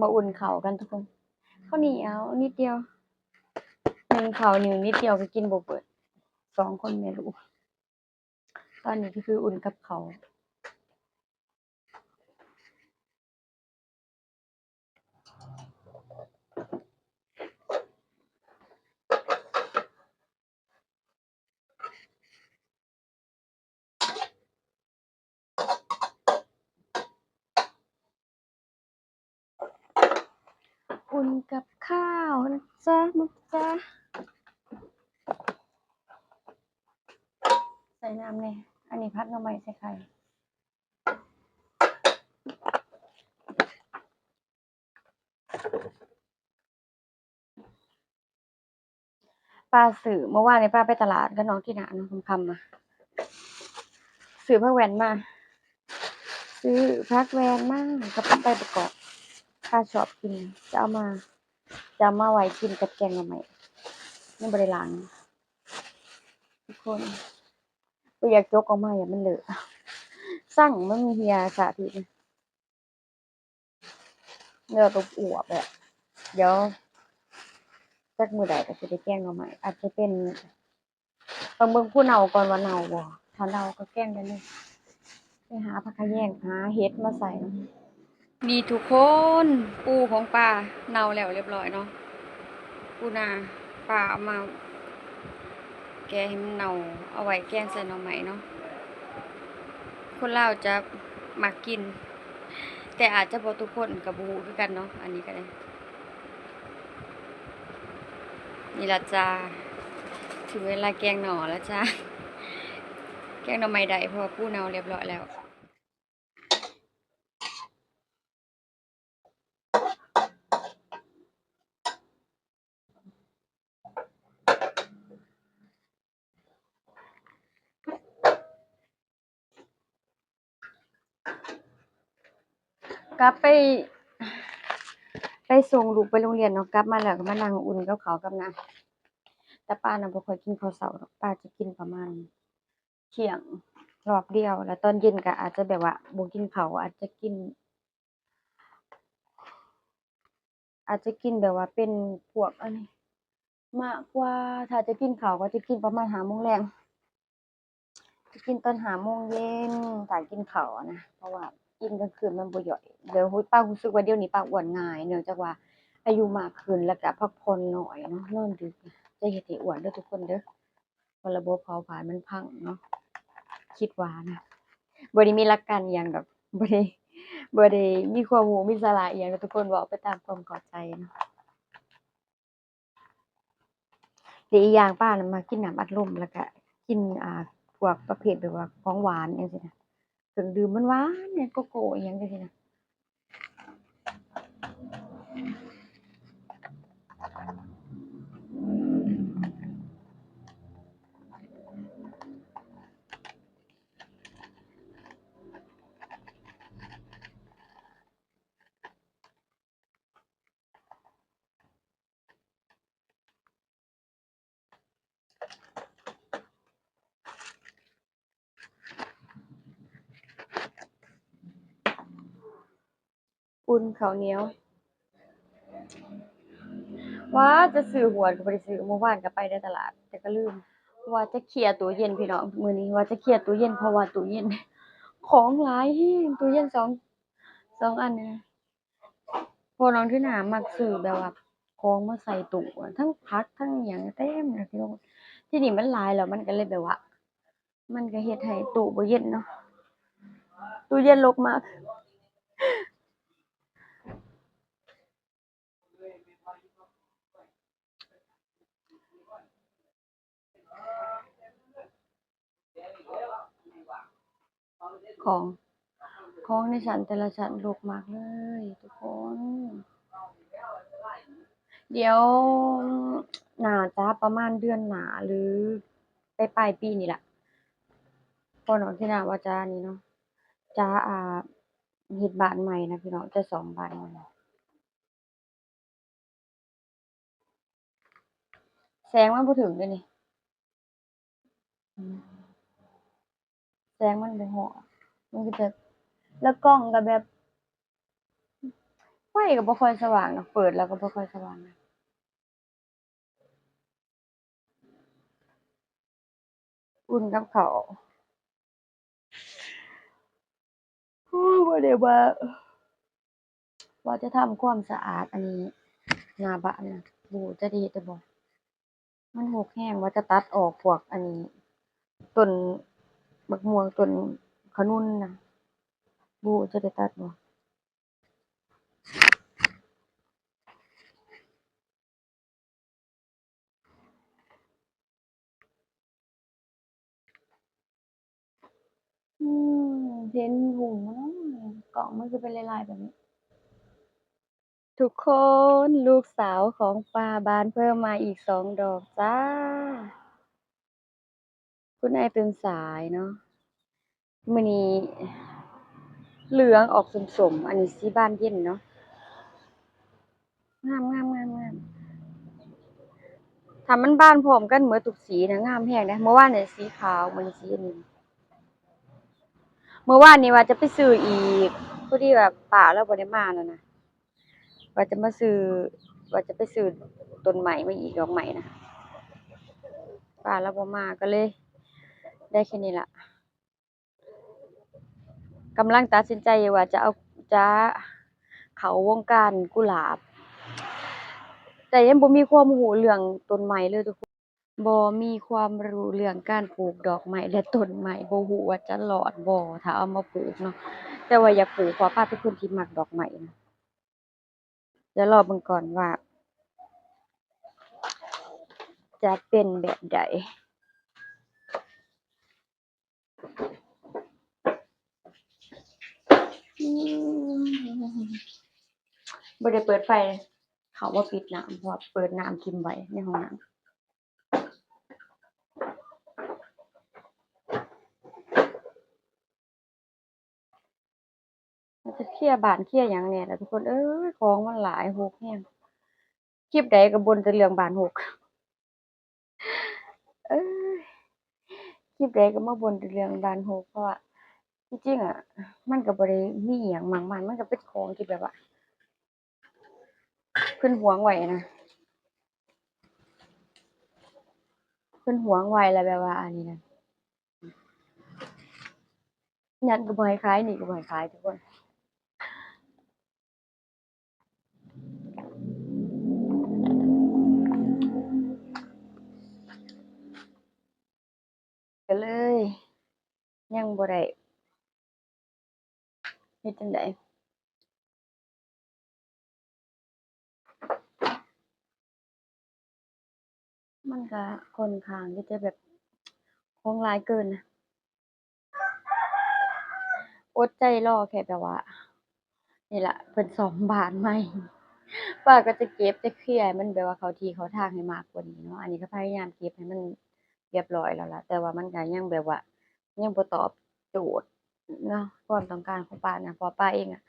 ມາອຸ່ນເຂົ້າກັນທຸກຄົນ. ເຂົ້າໜຽວນິດດຽວ ໜຶ່ງເຂົ້າໜຽວນິດດຽວກໍກິນບໍ່ເບິດ ສອງຄົນແມ່ລູກ. ຕອນນີ້ກໍຄືອຸ່ນກັບເຂົ້າ. ອຸ່ນກັບເຂົ້ານະຈ໊ະ ນະຈ໊ະ. ໃສ່ນ້ຳແດ່. ອັນນີ້ຜັດໜໍ່ໄມ້ໃສ່ໄຂ່. ປ້າຊື້ ເມື່ອວານນີ້ປ້າໄປຕະຫຼາດກັບນ້ອງທີນາເນາະ ຄ່ຳໆມາ ຊື້ຜັກແວ່ນມາ ຊື້ຜັກແວ່ນມາກັບໃບປະກອບ ປ້າຊອບກິນ ຈະເອົາມາ ຈະເອົາມາໄວ້ກິນກັບແກງໜໍ່ໄມ້ ຍັງບໍ່ໄດ້ລ້າງ ທຸກຄົນ. ບໍ່ຢາກຈົກອອກມາ ຢ້ານມັນເລາະ ຊັງມັນມີເຫື່ອສາທິດ. ແລ້ວກໍອວບແຫຼະ ດຽວຈັກມື້ໃດກໍຊິໄດ້ແກງໜໍ່ໄມ້ ອາດຈະເປັນ ຕ້ອງເບິ່ງຜູ້ເນົ່າກ່ອນວ່າເນົ່າບໍ່ ຖ້າເນົ່າກໍແກງໄດ້ເລີຍ. ໄປຫາຜັກຂະແຍງ ຫາເຫັດມາໃສ່. ນີ້ທຸກຄົນ ປູຂອງປ້າເນົ່າແລ້ວຮຽບຮ້ອຍເນາະ ປູນາ ປ້າເອົາມາແກະໃຫ້ມັນເນົ່າ ເອົາໄວ້ແກງໃສ່ໜໍ່ໄມ້ເນາະ. ຄົນລາວຈະມັກກິນ ແຕ່ອາດຈະບໍ່ທຸກຄົນ ກໍບໍ່ຮູ້ຄືກັນເນາະ ອັນນີ້ກໍໄດ້. ນີ້ລະຈ້າ ເຖິງເວລາແກງໜໍ່ລະຈ້າ ແກງໜໍ່ໄມ້ໄດ້ ເພາະວ່າປູເນົ່າຮຽບຮ້ອຍແລ້ວ. ກັບໄປ ໄປສົ່ງລູກໄປໂຮງຮຽນເນາະ ກັບມາແລ້ວກໍມານັ່ງອຸ່ນກັບເຂົ້າກັບນ້ຳ. ແຕ່ປ້ານະບໍ່ຄ່ອຍກິນເຂົ້າເຊົ້າດອກ ປ້າຈະກິນປະມານທ່ຽງຮອບດຽວ ແລ້ວຕອນເຢັນກໍອາດຈະແບບວ່າບໍ່ກິນເຂົ້າ ອາດຈະກິນ ອາດຈະກິນແບບວ່າເປັນພວກອັນນີ້ມາກກວ່າ ຖ້າຈະກິນເຂົ້າກໍຈະກິນປະມານຫ້າໂມງແລງ ຈະກິນຕອນຫ້າໂມງເຢັນ ຖ້າກິນເຂົ້ານະ ເພາະວ່າກິນກາງຄືນມັນບໍ່ຍ່ອຍ. ດຽວປ້າຮູ້ສຶກວ່າດຽວນີ້ປ້າອ້ວນງ່າຍ ເນື່ອງຈາກວ່າອາຍຸມາກຂຶ້ນ ແລ້ວກະພັກຜ່ອນໜ້ອຍເນາະ ນອນດຶກ ຈະເຮັດໃຫ້ອ້ວນເດີທຸກຄົນເດີ. ວ່າລະບົບເຜົາຜານມັນພັງເນາະ ຄິດວ່ານະ ບໍ່ໄດ້ມີຫຼັກການອີ່ຫຍັງດອກ ບໍ່ໄດ້ ບໍ່ໄດ້ມີຄວາມຮູ້ມີສາລະອີ່ຫຍັງດອກທຸກຄົນ ເວົ້າໄປຕາມຄວາມເຂົ້າໃຈເນາະ. ແລະ ອີກຢ່າງປ້ານະມັກກິນນ້ຳອັດລົມ ແລ້ວກະກິນ ອ່າ ພວກປະເພດແບບວ່າຂອງຫວານຈັ່ງຊີ້ນະ ເຄື່ອງດື່ມຫວານໆ ຫຍັງໂກໂກ້ອີ່ຫຍັງຈັ່ງຊີ້ນະ. ອຸ່ນເຂົ້າໜຽວ ວ່າຈະຊື້ຫວນກໍບໍ່ໄດ້ຊື້ ມື້ວານກໍໄປໃນຕະຫຼາດ ແຕ່ກໍລືມ ວ່າຈະເຄຍຕູ້ເຢັນພີ່ນ້ອງ ມື້ນີ້ວ່າຈະເຄຍຕູ້ເຢັນ ເພາະວ່າຕູ້ເຢັນຂອງຫຼາຍແຮງ ຕູ້ເຢັນສອງ ສອງອັນນີ້ນະ. ເພາະນ້ອງທີນາມັກຊື້ແບບວ່າຂອງມາໃສ່ຕູ້ ທັງຜັກທັງຫຍັງເຕັມນະພີ່ນ້ອງ ທີນີ້ມັນຫຼາຍແລ້ວ ມັນກໍເລີຍແບບວ່າ ມັນກໍເຮັດໃຫ້ຕູ້ບໍ່ເຢັນເນາະ ຕູ້ເຢັນລົກມາກ. ຂອງ ຂອງໃນຊັ້ນແຕ່ລະຊັ້ນລົກມາກເລີຍທຸກຄົນ. ດຽວໜ້າຈະປະມານເດືອນໜ້າ ຫຼື ໄປປາຍປີນີ້ລະ ເພາະນ້ອງທີນາວ່າຈະນີ້ເນາະ ຈະ ອ່າ ເຮັດບ້ານໃໝ່ນະພີ່ນ້ອງ ຈະສ້ອມບ້ານໃໝ່. ແສງມັນບໍ່ເຖິງເດ້ນີ້ ອືມ ແສງມັນບໍ່ຮອດ ມັນກໍຈະ ແລ້ວກ້ອງກໍແບບ ໄຟກໍບໍ່ຄ່ອຍສະຫວ່າງເນາະ ເປີດແລ້ວກໍບໍ່ຄ່ອຍສະຫວ່າງນະ. ອຸ່ນກັບເຂົ້າ ໂອ້ຍ ບໍ່ໄດ້ວ່າ ວ່າຈະທຳຄວາມສະອາດອັນນີ້ ໜ້າບ້ານນະ ບໍ່ຮູ້ຈະໄດ້ເຮັດຫຼືບໍ່. ມັນຮົກແຮງ ວ່າຈະຕັດອອກພວກອັນນີ້ ຕົ້ນບັກມ່ວງ ຕົ້ນຂະໜຸນນະ ບໍ່ຮູ້ຈະໄດ້ຕັດບໍ່. ອືມ ເຫັນຮຸ່ງບໍ່ເນາະ ກ້ອງມັນຄືເປັນລາຍໆແບບນີ້. ທຸກຄົນ ລູກສາວຂອງປ້າບານເພີ່ມມາອີກສອງດອກຈ້າ. ຄຸນອ້າຍຕື່ນສາຍເນາະ ມື້ນີ້ເຫຼືອງອອກສົ້ມໆ ອັນນີ້ສີບານເຢັນເນາະ ງາມໆໆໆ. ຖ້າມັນບານພ້ອມກັນໝົດທຸກສີນະ ງາມແຮງເດ້. ເມື່ອວານນີ້ສີຂາວ ມື້ນີ້ສີອັນນີ້ ເມື່ອວານນີ້ວ່າຈະໄປຊື້ອີກ ພໍດີວ່າປ້າລາວບໍ່ໄດ້ມາແລ້ວນະ. ວ່າຈະມາຊື້ ວ່າຈະໄປຊື້ຕົ້ນໄມ້ມາອີກ ດອກໄມ້ນະ ປ້າລາວບໍ່ມາ ກໍເລີຍໄດ້ແຄ່ນີ້ລະ. ກຳລັງຕັດສິນໃຈຢູ່ວ່າຈະເອົາ ຈະເຂົ້າວົງການກຸຫຼາບ ແຕ່ຍັງບໍ່ມີຄວາມຮູ້ເລື່ອງຕົ້ນໄມ້ເລີຍທຸກຄົນ. ບໍ່ມີຄວາມຮູ້ເລື່ອງການປູກດອກໄມ້ ແລະ ຕົ້ນໄມ້ ບໍ່ຮູ້ວ່າຈະລອດບໍ່ ຖ້າເອົາມາປູກເນາະ. ແຕ່ວ່າຢາກປູກ ເພາະວ່າປ້າເປັນຄົນທີ່ມັກດອກໄມ້ນະ. ດຽວລໍເບິ່ງກ່ອນວ່າຈະເປັນແບບໃດ. ອືມ ບໍ່ໄດ້ເປີດໄຟ ເຂົ້າມາປິດນ້ຳ ເພາະວ່າເປີດນ້ຳຖິ້ມໄວ້ໃນຫ້ອງນ້ຳ. ມັນຈະເຄຍບ້ານເຄຍຫຍັງແດ່ລະທຸກຄົນເອີຍ ຂອງມັນຫຼາຍ ຮົກແຮງ. ຄລິບໃດກໍບົ່ນແຕ່ເລື່ອງບ້ານຮົກ ເອີຍ ຄລິບໃດກໍມາບົ່ນແຕ່ເລື່ອງບ້ານຮົກ ເພາະວ່າ ທີ່ຈິງອະ ມັນກໍບໍ່ໄດ້ມີອີ່ຫຍັງມາກມາຍ ມັນກໍເປັນຂອງທີ່ແບບວ່າ ເພິ່ນຫວງໄວ້ນະ ເພິ່ນຫວງໄວ້ ແລ້ວແບບວ່າອັນນີ້ນະ ນັ້ນກໍບໍ່ໃຫ້ຂາຍ ນີ້ກໍບໍ່ໃຫ້ຂາຍທຸກຄົນ. ກໍເລີຍຍັງບໍ່ໄດ້ ເຮັດຈັ່ງໃດ? ມັນກະຂ້ອນຂ້າງທີ່ຈະແບບ ຂອງຫຼາຍເກີນນະ. ອົດໃຈລໍແຄ່ແບບວ່າ ນີ້ລະ ເພິ່ນສ້ອມບ້ານໃໝ່ ປ້າກໍຈະເກັບຈະເຄຍໃຫ້ມັນແບບວ່າເຂົ້າທີ່ເຂົ້າທາງໃຫ້ມາກກວ່ານີ້ເນາະ. ອັນນີ້ກໍພະຍາຍາມເກັບໃຫ້ມັນ ຮຽບຮ້ອຍແລ້ວລະ ແຕ່ວ່າມັນກະຍັງແບບວ່າ ຍັງບໍ່ຕອບໂຈດເນາະ ຄວາມຕ້ອງການຂອງປ້ານະ. ເພາະວ່າປ້າເອງອະ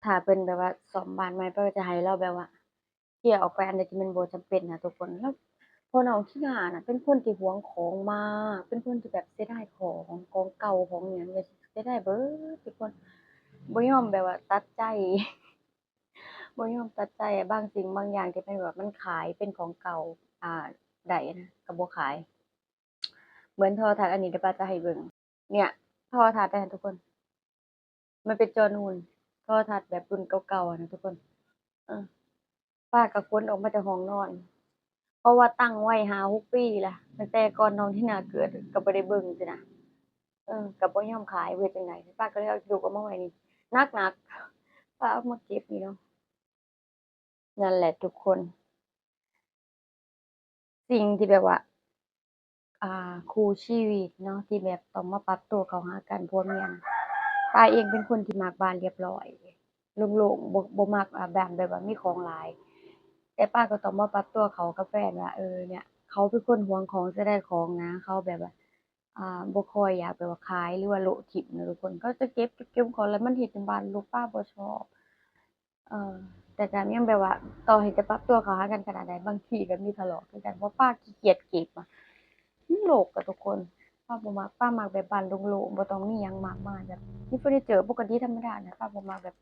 ຖ້າເພິ່ນແບບວ່າສ້ອມບ້ານໃໝ່ ປ້າກໍຈະໃຫ້ລາວແບບວ່າເຄຍອອກໄປອັນໃດທີ່ມັນບໍ່ຈຳເປັນນະທຸກຄົນ. ແລ້ວພໍ່ນ້ອງທິນານະ ເປັນຄົນທີ່ຫວງຂອງມາກ ເປັນຄົນທີ່ແບບເສຍດາຍຂອງ ຂອງເກົ່າຂອງຫຍັງ ແບບເສຍດາຍເບິດທຸກຄົນ ບໍ່ຍອມແບບວ່າຕັດໃຈ ບໍ່ຍອມຕັດໃຈ. ບາງສິ່ງບາງຢ່າງທີ່ແມ່ນແບບມັນຂາຍເປັນຂອງເກົ່າ ອ່າ ໄດ້ນະ ກໍບໍ່ຂາຍ. ເໝືອນໂທລະທັດອັນນີ້ ດຽວປ້າຈະໃຫ້ເບິ່ງ ເນີ້ຍ ໂທລະທັດເດ້ທຸກຄົນ ມັນເປັນຈໍນູນ ໂທລະທັດແບບລຸ້ນເກົ່າໆຫັ້ນນະທຸກຄົນ. ເອີ ປ້າກໍຂົນອອກມາຈາກຫ້ອງນອນ ເພາະວ່າຕັ້ງໄວ້ຫ້າຫົກປີລະ ຕັ້ງແຕ່ກ່ອນນ້ອງທີນາເກີດ ກໍບໍ່ໄດ້ເບິ່ງຊີ້ນະ. ເອີ ກໍບໍ່ຍອມຂາຍ ເຮັດຈັ່ງໃດ ປ້າກໍເລີຍເອົາ ຍົກອອກມາໄວ້ນີ້ ໜັກໆ ປ້າເອົາມາເກັບນີ້ເນາະ. ນັ້ນແຫຼະທຸກຄົນ ສິ່ງທີ່ແບບວ່າ ອ່າ ຄູ່ຊີວິດເນາະ ທີ່ແບບຕ້ອງມາປັບຕົວເຂົ້າຫາກັນ ຜົວເມຍນະ. ປ້າເອງເປັນຄົນທີ່ມັກບ້ານຮຽບຮ້ອຍ ໂລ່ງໆ ບໍ່ ບໍ່ມັກ ອ່າ ບ້ານແບບວ່າມີຂອງຫຼາຍ ແຕ່ປ້າກໍຕ້ອງມາປັບຕົວເຂົ້າກັບແຟນວ່າ ເອີ ເນີ້ຍ ເຂົາເປັນຄົນຫວງຂອງ ເສຍດາຍຂອງນະ ເຂົາແບບວ່າ ອ່າ ບໍ່ຄ່ອຍຢາກແບບວ່າຂາຍ ຫຼືວ່າໂລະຖິ້ມນະທຸກຄົນ. ເຂົາຈະເກັບ ເກັບ ເກັບຂອງ ແລ້ວມັນເຮັດໃຫ້ບ້ານລົກ ປ້າບໍ່ຊອບ. ເອີ ແຕ່ກໍຍັງແບບວ່າ ຕໍ່ໃຫ້ຈະປັບຕົວເຂົ້າຫາກັນຂະໜາດໃດ ບາງທີກໍມີທະເລາະຄືກັນ ເພາະປ້າຂີ້ກຽດເກັບອະ ມັນລົກອະທຸກຄົນ. ປ້າບໍ່ມັກ ປ້າມັກແບບບ້ານໂລ່ງໆ ບໍ່ຕ້ອງມີຫຍັງມາກມາຍ ແບບມີເຟີນີເຈີປົກກະຕິທຳມະດານະ. ປ້າບໍ່ມັກແບບ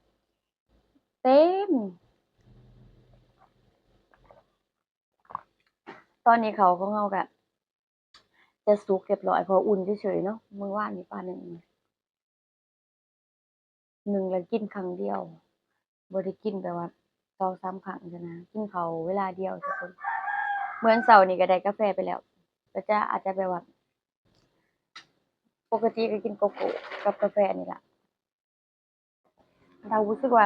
ເຕັມ. ຕອນນີ້ເຂົ້າຂອງເຮົາກະຈະສຸກຮຽບຮ້ອຍ ເພາະອຸ່ນເສີຍໆເນາະ. ມື້ວານນີ້ປາໜຶ້ງ ໜຶ້ງແລ້ວກິນຄັ້ງດຽວ ບໍ່ໄດ້ກິນແບບວ່າສອງສາມຄັ້ງຊີ້ນະ ກິນເຂົ້າເວລາດຽວທຸກຄົນ. ເມື່ອເຊົ້ານີ້ກະໄດ້ກາແຟໄປແລ້ວ ກະຈະ ອາດຈະແບບວ່າ ປົກກະຕິກະກິນໂກໂກ້ກັບກາແຟນີ້ລະ. ຖ້າຮູ້ສຶກວ່າ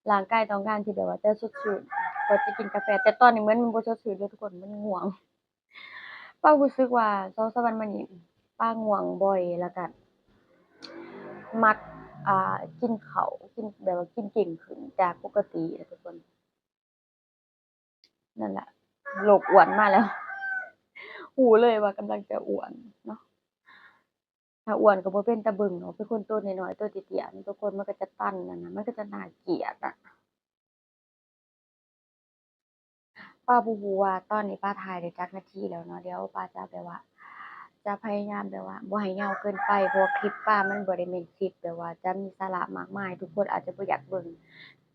ຮ່າງກາຍຕ້ອງການທີ່ແບບວ່າຈະສົດຊື່ນ ກໍຈະກິນກາແຟ, ແຕ່ຕອນນີ້ເໝືອນມັນບໍ່ສົດຊື່ນເລີຍທຸກຄົນ ມັນງ່ວງ. ປາຮູ້ສຶກວ່າສອງສາມວັນມານີ້ ປາງ່ວງບ່ອຍ ແລ້ວກະມັກ ອ່າ ກິນເຂົ້າ ກິນແບບວ່າກິນເກັ່ງຂຶ້ນຈາກປົກກະຕິນະທຸກຄົນ. ນັ້ນລະ ໂລກອ້ວນມາແລ້ວ ຮູ້ເລີຍວ່າກຳລັງຈະອ້ວນເນາະ. ຖ້າອ້ວນກໍບໍ່ເປັນຕາເບິ່ງເນາະ ເປັນຄົນໂຕນ້ອຍໆ ໂຕເຕ້ຍໆ ທຸກຄົນ ມັນກໍຈະຕັນຫັ້ນນະ ມັນກໍຈະໜ້າກຽດນະ. ປາບໍ່ຮູ້ວ່າຕອນນີ້ປາຖ່າຍໄດ້ຈັກນາທີແລ້ວເນາະ, ດຽວປາຈະແບບວ່າ ຈະພະຍາຍາມແບບວ່າບໍ່ໃຫ້ຍາວເກີນໄປ ເພາະວ່າຄລິບປາມັນບໍ່ໄດ້ແມ່ນຄລິບແບບວ່າຈະມີສາລະມາກມາຍ ທຸກຄົນອາດຈະບໍ່ຢາກເບິ່ງ.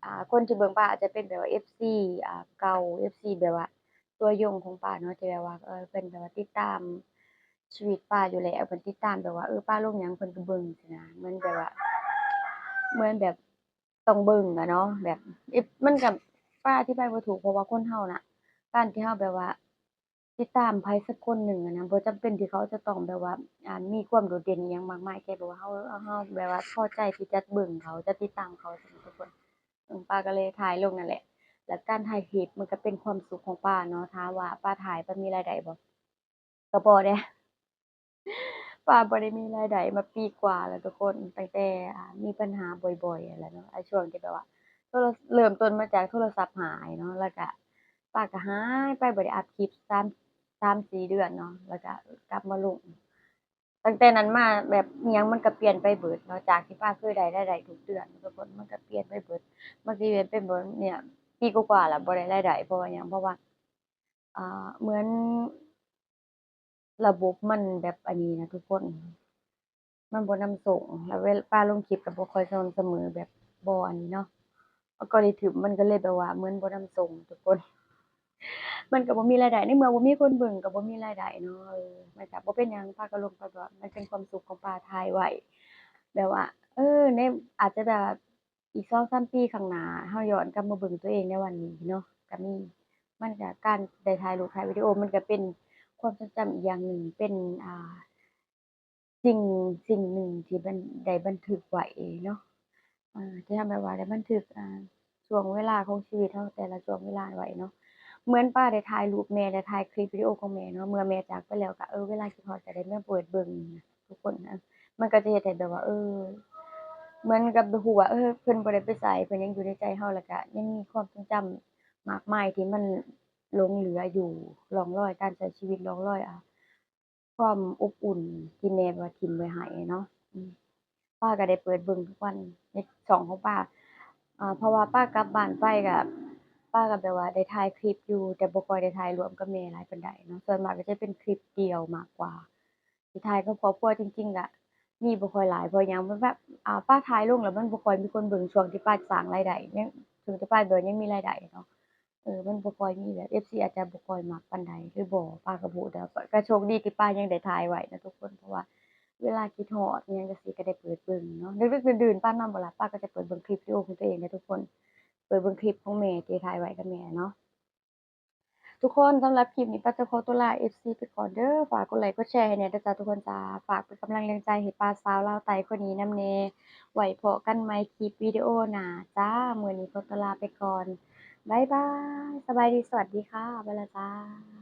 ອ່າ ຄົນທີ່ເບິ່ງປາອາດຈະເປັນແບບວ່າເອັຟຊີ ອ່າ ເກົ່າ ເອັຟຊີ ແບບວ່າ ຕັວຢົງຂອງປາເນາະ ທີ່ແບບວ່າ ເອີ ເພິ່ນແບບວ່າຕິດຕາມຊີວິດປາຢູ່ແລ້ວ ເພິ່ນຕິດຕາມແບບວ່າ ເອີ ປາລົງຫຍັງເພິ່ນກໍເບິ່ງຊີ້ນະ. ເໝືອນແບບວ່າ ເໝືອນແບບຕ້ອງເບິ່ງອະເນາະ ແບບ ເອ ມັນກໍ ປາອະທິບາຍບໍ່ຖືກ ເພາະວ່າຄົນເຮົານະ ການທີ່ເຮົາແບບວ່າຕິດຕາມໃຜສັກຄົນໜຶ່ງຫັ້ນນະ ບໍ່ຈຳເປັນທີ່ເຂົາຈະຕ້ອງແບບວ່າ ອ່າ ມີຄວາມໂດດເດັ່ນອີ່ຫຍັງມາກມາຍ ແຕ່ແບບວ່າເຮົາ ເຮົາແບບວ່າພໍໃຈທີ່ຈະເບິ່ງເຂົາ ຈະຕິດຕາມເຂົາ ຊີ້ນະທຸກຄົນ. ເອີ ປາກໍເລີຍຖ່າຍລົງນັ້ນແຫຼະ ແລ້ວການຖ່າຍຄລິບມັນກໍເປັນຄວາມສຸກຂອງປາເນາະ. ຖ້າວ່າປາຖ່າຍປາມີລາຍໄດ້ບໍ່? ກໍບໍ່ເດ້ ປາບໍ່ໄດ້ມີລາຍໄດ້ມາປີກວ່າແລ້ວທຸກຄົນ ຕັ້ງແຕ່ ອ່າ ມີບັນຫາບ່ອຍໆຫັ້ນແຫຼະເນາະ. ໄອ້ຊ່ວງທີ່ແບບວ່າໂທລະ ເລີ່ມຕົ້ນມາຈາກໂທລະສັບຫາຍເນາະ ແລ້ວກະປາກໍຫາຍໄປ ບໍ່ໄດ້ອັບຄລິບສາມ ສາມສີ່ເດືອນເນາະ ແລ້ວກະກັບມາລົງ. ຕັ້ງແຕ່ນັ້ນມາແບບອີ່ຫຍັງມັນກໍປ່ຽນໄປເບິດເນາະ ຈາກທີ່ປາເຄີຍໄດ້ລາຍໄດ້ທຸກເດືອນທຸກຄົນ ມັນກໍປ່ຽນໄປເບິດ. ມັນຊິເປັນ ເປັນແບບເນີ້ຍປີກວ່າໆແລ້ວບໍ່ໄດ້ລາຍໄດ້ ເພາະວ່າຫຍັງ? ເພາະວ່າ ອ່າ ເໝືອນລະບົບມັນແບບອັນນີ້ນະທຸກຄົນ ມັນບໍ່ນຳສົ່ງ ແລ້ວເວລາປາລົງຄລິບກໍບໍ່ຄ່ອຍສະໝ່ຳສະເໝີ ແບບບໍ່ອັນນີ້ເນາະ. ອັລກອຣິທຶມມັນກໍເລີຍແບບວ່າເໝືອນບໍ່ນຳສົ່ງທຸກຄົນ ມັນກໍບໍ່ມີລາຍໄດ້ ໃນເມື່ອບໍ່ມີຄົນເບິ່ງກໍບໍ່ມີລາຍໄດ້ເນາະ. ເອີ ມັນກໍບໍ່ເປັນຫຍັງ ປາກໍລົງໄປ ແບບວ່າມັນເປັນຄວາມສຸກຂອງປາ ຖ່າຍໄວ້ ແບບວ່າ ເອີ ໃນ ອາດຈະແບບວ່າອີກສອງສາມປີຂ້າງໜ້າ ເຮົາຍ້ອນກັບມາເບິ່ງຕົວເອງໃນວັນນີ້ເນາະ ກໍມີ. ມັນກໍ ການໄດ້ຖ່າຍຮູບຖ່າຍວິດີໂອ ມັນກໍເປັນຄວາມຊົງຈຳອີກຢ່າງໜຶ່ງ ເປັນ ອ່າ ສິ່ງ ສິ່ງໜຶ່ງທີ່ບັນ ໄດ້ບັນທຶກໄວ້ເນາະ ເອີ ທີ່ເຮົາແບບວ່າໄດ້ບັນທຶກ ອ່າ ຊ່ວງເວລາຂອງຊີວິດເຮົາແຕ່ລະຊ່ວງເວລາໄວ້ເນາະ. ເໝືອນປາໄດ້ຖ່າຍຮູບແມ່ ໄດ້ຖ່າຍຄລິບວິດີໂອຂອງແມ່ເນາະ ເມື່ອແມ່ຈາກໄປແລ້ວກໍ ເອີ ເວລາຄິດຮອດກໍໄດ້ມາເປີດເບິ່ງທຸກຄົນນະ. ມັນກໍຈະເຮັດໃຫ້ແບບວ່າ ເອີ ເໝືອນກັບໄດ້ຮູ້ວ່າ ເອີ ເພິ່ນບໍ່ໄດ້ໄປໃສ ເພິ່ນຍັງຢູ່ໃນໃຈເຮົາ ແລ້ວກໍຍັງມີຄວາມຊົງຈຳມາກມາຍທີ່ມັນຫຼົງເຫຼືອຢູ່ ຮ່ອງລອຍການໃຊ້ຊີວິດ ຮ່ອງລອຍ ອ່າ ຄວາມອົບອຸ່ນທີ່ແມ່ແບບວ່າຖິ້ມໄວ້ໃຫ້ເນາະ. ອືມ ປາກໍໄດ້ເປີດເບິ່ງທຸກວັນໃນຊ່ອງຂອງປາ ອ່າ ເພາະວ່າປາກັບບ້ານໄປກໍ ປາກໍແບບວ່າໄດ້ຖ່າຍຄລິບຢູ່ ແຕ່ບໍ່ຄ່ອຍໄດ້ຖ່າຍລວມກັບແມ່ຫຼາຍປານໃດເນາະ ສ່ວນມາກກໍຈະເປັນຄລິບດຽວມາກກວ່າ ທີ່ຖ່າຍກັບຄອບຄົວ. ຈິງໆ ກໍມີບໍ່ຄ່ອຍຫຼາຍ ເພາະຫຍັງ? ມັນແບບ ອ່າ ປາຖ່າຍລົງແລ້ວມັນບໍ່ຄ່ອຍມີຄົນເບິ່ງ ຊ່ວງທີ່ປາສ້າງລາຍໄດ້ ຍັງ ຊ່ວງທີ່ປາແບບຍັງມີລາຍໄດ້ເນາະ. ເອີ ມັນບໍ່ຄ່ອຍມີ ແບບເອັຟຊີອາດຈະບໍ່ຄ່ອຍມັກປານໃດ ຫຼືບໍ່ ປາກໍບໍ່ຮູ້ ແຕ່ວ່າກໍໂຊກດີທີ່ປາຍັງໄດ້ຖ່າຍໄວ້ນະທຸກຄົນ ເພາະວ່າເວລາຄິດຮອດອີ່ຫຍັງຈັ່ງຊີ້ກໍໄດ້ເປີດເບິ່ງເນາະ. ດຶກໆ ດື່ນໆ ປານອນບໍ່ຫຼັບ ປາກໍຈະເປີດເບິ່ງຄລິບວິດີໂອຂອງຕົວເອງນະທຸກຄົນ ເປີດເບິ່ງຄລິບຂອງແມ່ທີ່ຖ່າຍໄວ້ກັບແມ່ເນາະ. ທຸກຄົນ ສຳລັບຄລິບນີ້ ປາຈະຂໍຕົວລາເອັຟຊີໄປກ່ອນເດີ. ຝາກກົດໄລກົດແຊໃຫ້ແດ່ເດີຈ້າທຸກຄົນຈ້າ. ຝາກເປັນກຳລັງແຮງໃຈໃຫ້ປາສາວລາວໃຕ້ຄົນນີ້ນຳແດ່. ໄວ້ພໍ້ກັນໃໝ່ຄລິບວິດີໂອໜ້າຈ້າ. ມື້ນີ້ຂໍຕົວລາໄປກ່ອນ. ບາຍບາຍ. ສະບາຍດີ. ສະຫວັດດີຄ່ະ. ໄປລະຈ້າ.